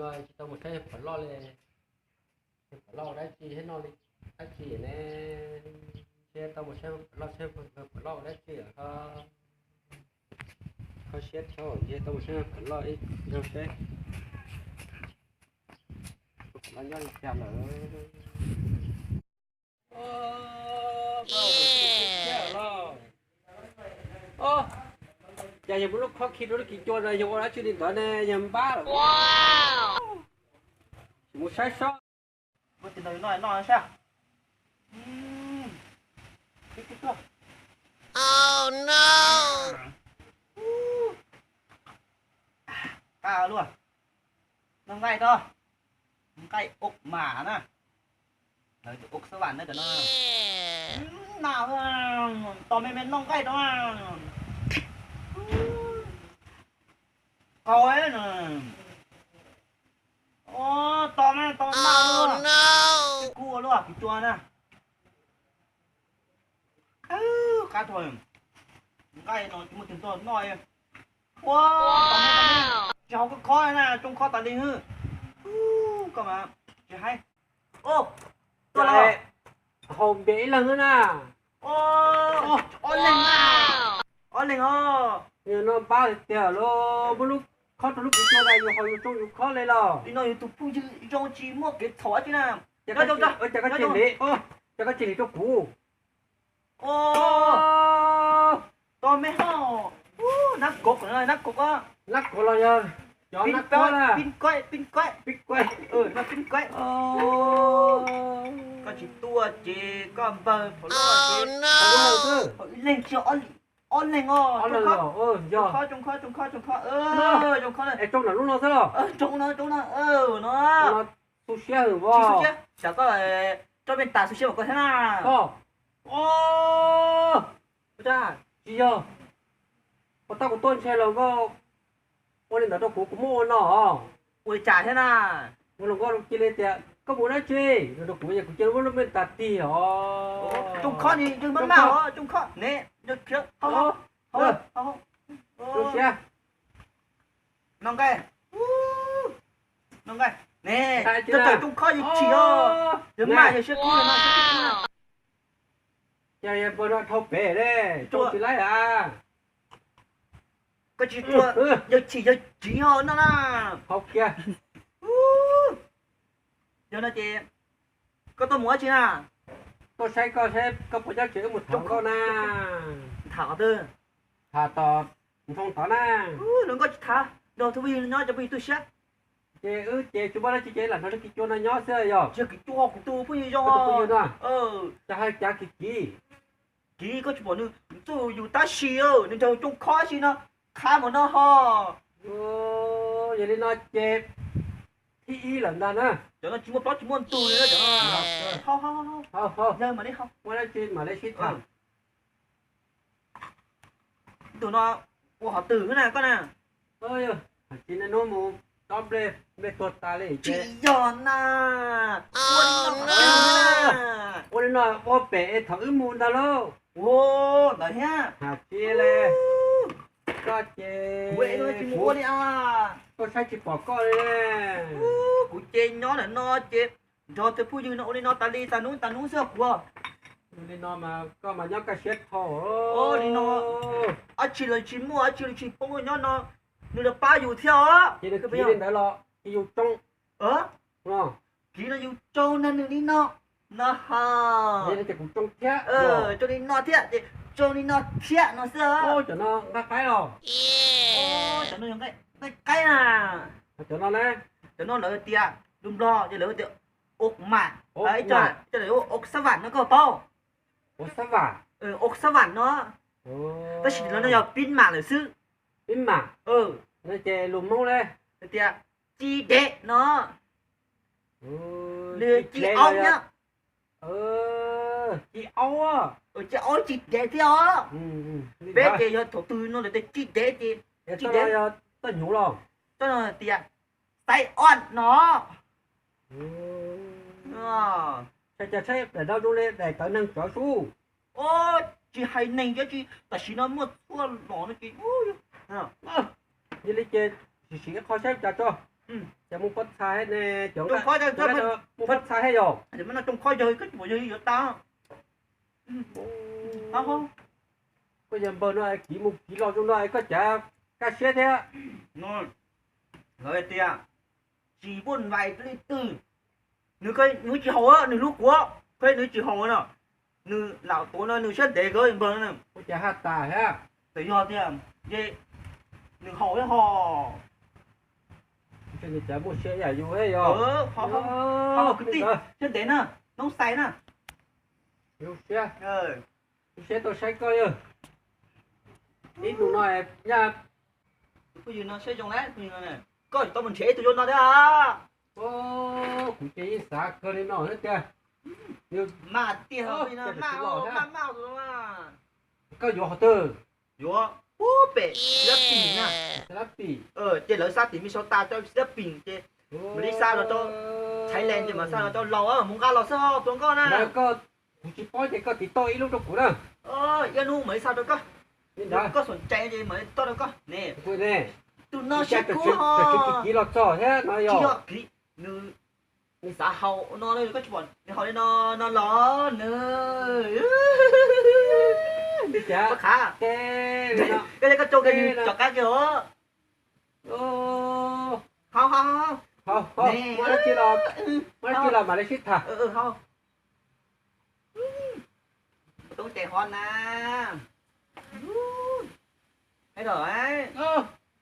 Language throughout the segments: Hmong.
Tsis tau mus saib yawg Pov Loj li, yawg Pov Loj ua dab tsi thiab noj li dab tsi ne? Ntshe tau mus saib Pov Loj, saib Pov Loj ua dab tsi lawm ho. Kho siab thiab, ntshe tau mus saib Pov Loj ib zaug seb Pov Loj nyob li cas lawm. Cas yog muaj lub khob khi rau lub kis cua no, yog ua dab tsi li ntawd ne, yog npab lawm. Mus saib seb. Noj nqaij tod, nqaij ua mas na, lawv ua xab vam na cov no. Tos me me noj nqaij tod. Qau, tos me tos noj, kuv ua luaj kis cua na. Qab thaum nqaij no tsis muaj tus ntxuag noj. Ua, tsis haus koj khob na, tsoo khob tas li hwb. Koj mas tsis haib. Tuaj los, haus npias ib leeg na. Ob leeg, ob leeg os. Noj npab tiag tiag los muab lub khob rau lub kis cua na, yus haus yus tsoo yus khob li los. Li no yus tus phooj ywg zoo tsis muaj kev txhaum dab tsi na. Cas koj tsis hliv, cas koj tsis hliv rau kuv? Tos me ho. Nab kaum, nab kaum, nab kaum los yog cov nab kaum na. Pib kaim, pib kaim, pib kaim, pib kaim. Koj tsis tuaj ces koj npawg Pov Loj ces haus ib leeg tsis, ob leeg os. Tsoo khob, tsoo khob, tsoo khob, tsoo khob, tsoo khob. Es tsoo nram lub no xwb los? Tsoo no, tsoo no, no. Xu siab hwm as. Xu siab, tsam koj tsob me tas xu siab mas koj thiab na. Koj, tsis yog, ua tab kuv tuaj ntshe los nkauj ua li ntawd rau kuv, kuv muab ua no. Ua li cas thiab na? Ua los nkauj cia li tias koj mus dab tsi no rau kuv, kuv cia li muab lub me tas tig os. Tsoo khob ni, tsoo khob ne, tsoo siab. Noj nqaij, noj nqaij ne, tsoo khob yawg chim os, yawg maj yawg siab kub no, siab kub no. Cas yawg npawg no dhau pem ne, tsoo tsis laib a. Koj tsis tuaj, yawg chim yawg tsiv ho no na. Haus kiag. Yog no ces koj tuaj mus dab tsi na? Tuaj saib koj saib koj puas nyob tsev, wb mus tham koj na. Tham qhov twg? Tham tom nroog tod na. Los nkauj tsis tham, nrog tus phooj ywg nyob cov phooj ywg tu siab. Ces wb ces tsis muaj dab tsi ces lam nrog lub kis cua no nyob xwb yog. Yog kis cua kuv tus phooj ywg zoo, phooj ywg no. Cas hais cav kiv kiv. Kiv koj tsis pom nws txuj yus tab sis nws nrog tsoo khob si no, qhab mus no ho. Yog li no ces thib ib lawm ntag na. Cov no tsis muaj plaub tsis muaj ntug li na cov no. Yawg mam li ho, muaj dab tsi mam li sib tham. Tus no ua qhov twg na koj na? Hais tsis nej hnub mus dob nplej, nplej tuag tas li. Tsis yog na. Ua li no, ua pem es thaum wb mus ntag lauj. Ua ntawd thiab. Hais tsis li. Koj ces kuv ua li, koj saib tsis pom koj li. Kuv ces nyob ntawm no ces nrog tus phooj ywg no ua li no tas li tas hnub tas hnub xwb kuv. Li no mas koj mas nyob kaj siab dhau. Li no, dab tsi los tsis muaj, dab tsi los tsis poob nyob no, nws los pab yus thiab os. Ces nws kiv li ntawd los ces yus tsoo. Kiv no yus tsoo na, nws li no na ho. Ces kuv tsoo thiab, tsoo li no thiab ces tsoo li no thiab no xwb. Cov no nqaij qaib los? Cov no nqaij qaib na. Cov no ne? Cov no lawv tias, lus Nplog ces lawv tias ua mas, cov lawv ua xab vam no koj paub? Ua xab vam. Ua xab vam no. Tab sis lawv no yog pib mam lawm xwb. Pib mam. No ces lus Hmoob ne? Tias ci dev no. Nws ci aub thiab. Ci aub, ci aub ci dev thiab os. Peb ces yog thaum twg no lawv tias ci dev ces ci dev. Toj hnyuv los? Toj no tias xaiv oj no. Cas saib daim no zoo li daim tawv neeg tsov sub. Tsis hais neeg tsis, tam sim no muaj txhua los no ces. Yog li ces sim sim ib qho saib cas tso. Cas mus pob txha ne, cov nqaij mus pob txha thiab yog. Koj yog npawg no kiv mus kiv los zoo no koj cav kaj siab thiab. Lawv tias tsis vuj vais li twg, nws tsis haum nws lub kuv, nws tsis haum no, nws lam tuav no nws siab ntev kawg npawg no. Ua cas haj tas thiab. Txawm yog tiag, nws haum thiab ho. Nws cas muaj siab yam yus thiab yog. Kwv tij, siab ntev na, noob xais na. Zoo siab, zoo siab tau saib koj yog. Ib ntus no nyaj, phooj ywg no siab zoo lawm, koj tsis tau mus nrhiav ib tug zoo no thiab. Kuv ces yeej xav kawg li no thiab tiag. Maj tiag, maj maj. Koj yuav qhov twg? Yuav pub pem Xi Lab Pis na. Ces lawv xa tim Minnesota rau Xi Lab Pis ces mam li xa los rau Thailand ces mam xa los rau Laus, mus nqa los xwb ho tus nkauj na. Kuv tsis paub ces koj tiv toj ib lub rau kuv na. Ib hnub mam li xa rau koj. Koj xom cai ces mam li toj rau koj ne. Tus no siab kub ho. Tsis kiv los txog thiab no yog. Nws xav haus no, koj tsis pom nws haus li no, no los nws. Koj, koj coj kiag nws tom qab kiag os. Haus, haus, haus. Muaj dab tsi los mam li sib tham. Toob tes ho na.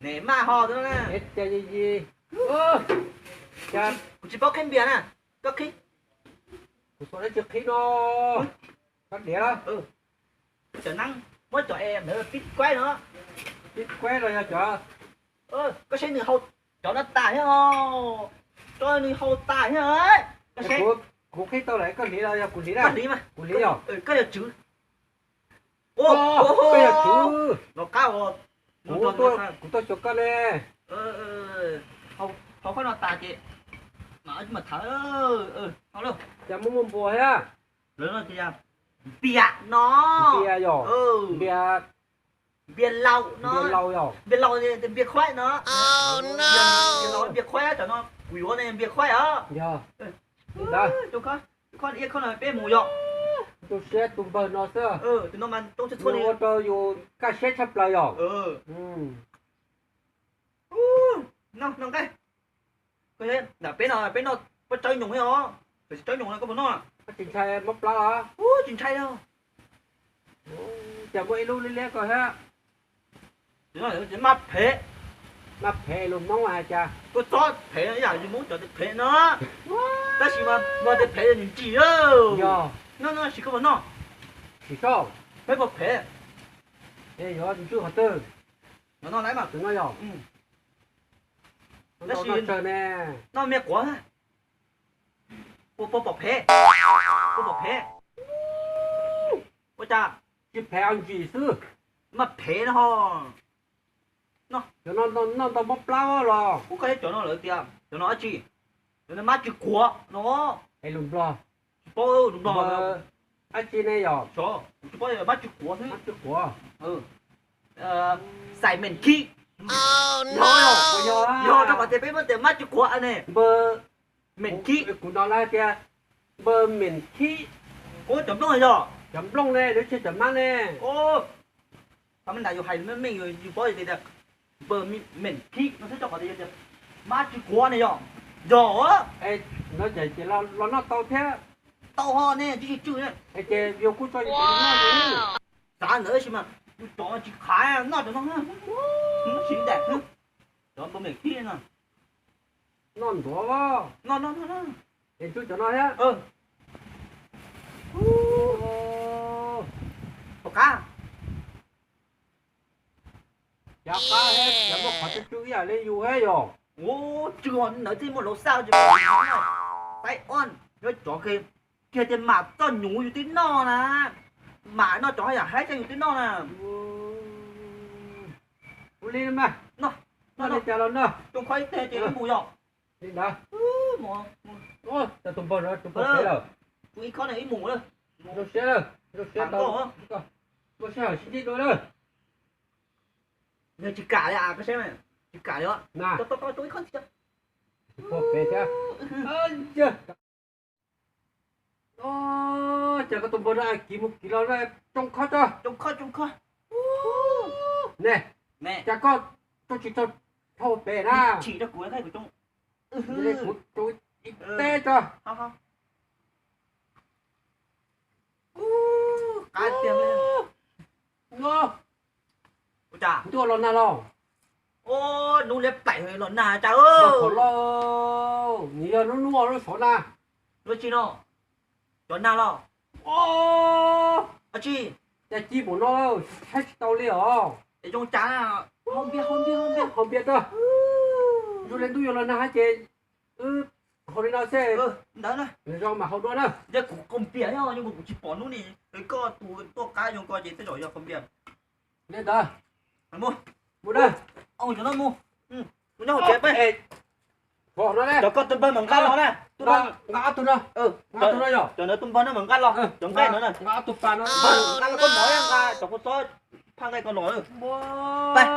Nim maj ho na. Kuv tsis paub qhib npias na. Koj qhib. Kuv xav dab tsi qhib no. Koj diav. Cov neeb muab cov es ntawd pib kuaib no. Pib kuaib los yog cov. Koj saib nws haus cov no tas thiab os. Cov nws haus tas thiab. Koj saib. Kuv qhib tau lawm koj hliv los yog kuv hliv na? Koj hliv mas. Kuv hliv yog. Koj yog tswv. Koj yog tswv. Los qab os. Kuv tuaj xyuas koj ne. Haus qhov no tas ces mam tham. Cas muaj muaj npua thiab. Lawv no tias npias no. Npias yog. Npias, npias laus no. Npias laus yog. Npias laus, npias khuaib no. Npias laus npias khuaib, cov no kuv yuav ne npias khuaib os. Yog. Tus kho, tus kho no peb mus yog. Tus siab tus npawg no xwb. Tus no mas toob txhua txhua li ua rau yus kaj siab tshaj plaws yog. No, no nqaij. Ntawm peb no, peb noj pob tsawb nyoos thiab os. Tsis tsawb nyoos no koj puas noj? Koj tsis ntshai mob plab los? Tsis ntshai os. Cas muaj ib lub liab liab koj thiab. Maj phem. Maj phem lus Hmoob hais cas? Koj txhob phem ib yam yus Hmoob cov tias phem no. Tab sis mas tias phem nws ntsim. Yog. No no sim koj puas noj? Sim soj. Peb puas phem? Yuav ntswj qhov twg? Tus no yog. Tab sis noj tsawg ne? Noj me quav. Puas pom phem? Puas pom phem? Ua cas? Tsis phem, ntsim xwb. Mas phem no ho. Cov no noj ntau mob plab los? Kuv koj cov no lawv tias cov no dab tsi? Cov no mab tsw quav no. Es lus Nplog? Tsis paub lus Nplog. Dab tsi ne yog? Tsis paub, mab tsw quav xwb. Mab tsw quav. Xais meem khib. Yog, yog rau qhov tias peb muab tias mab tsw quav ne. Npawg, meem khib. Kuv hnov lawv tias npawg meem khib. Cov nplooj yog? Cov nplooj ne, lawv tsis cov mab ne. Thaum ntawd yus hais meej meej yus paub tias npawg meem khib no xwb, rau qhov tias mab tsw quav ne yog. Yog. No ces los noj tau thiab. Tau ho ne, tsis tsw tsw ne. Es ces yus kuj tso yus noj. Xav ntawd tab sis mas yus cov tsis khav, noj cov no, tsis ntev. Cov npawg meem khib no. Noj ntuav. Noj noj noj. Es tsw cov no thiab. Tom qab. Cov qab thiab, cov muaj qhov tsw tsw ib yam li yus thiab yog. Tsw ho ntawd thiaj muaj lov xaj. Taib ob, cov kiag tias mam txoj nyuv yus twb noj na. Mam noj cov yam haib xwb yus twb noj na. Ua li mas, noj li cas los noj. Tus kho ib teg ces ib mus yog. Li ntawd. Tus npawg no tus pog pem lawm. Tus ib kho no ib mus lawm. Zoo siab lawm, zoo siab tau. Muaj sij hawm sib ntsib dua lawm. Nws tsis kam li, koj saib, tsis kam li os. Tus ib kho ntxiv. Pem thiab. Cas koj tus npawg no kiv mus kiv los zoo kho tso. Ne, cas koj tuaj tsis tau dhau pem na. Kuv ib teb tso. Kuv twb los nag los. Hnub liab plaim los nag cas. Qhov los, nws yog lub hnub lub xov na. Lub tsi no? Cov nag los? Tsis, cas ci npaum no, saib tsis tau li os. Es zoo cas? Haus npias, haus npias, haus npias. Zoo li ntuj yuav los nag hab ces wb haus li no xwb. Ntawd na, zoo mas haus dua na. Kuv qaug npias thiab, kuv tsis pom hnub ni, koj tus tuaj qab zoo ko ces tej zaum yog qaug npias. Li ntawd, mus na. Mus nyob hauv tsev peb. Cov koj tus npawg mam nqa los na. Nqa ob tug no. Nqa ob tug no yog cov ntawd tus npawg no mam nqa los, cov nqaij no na. Nqa ob tug pas no. Nqa los koj mov, nqa cov kua txob phaj nqaij ko los. Peb.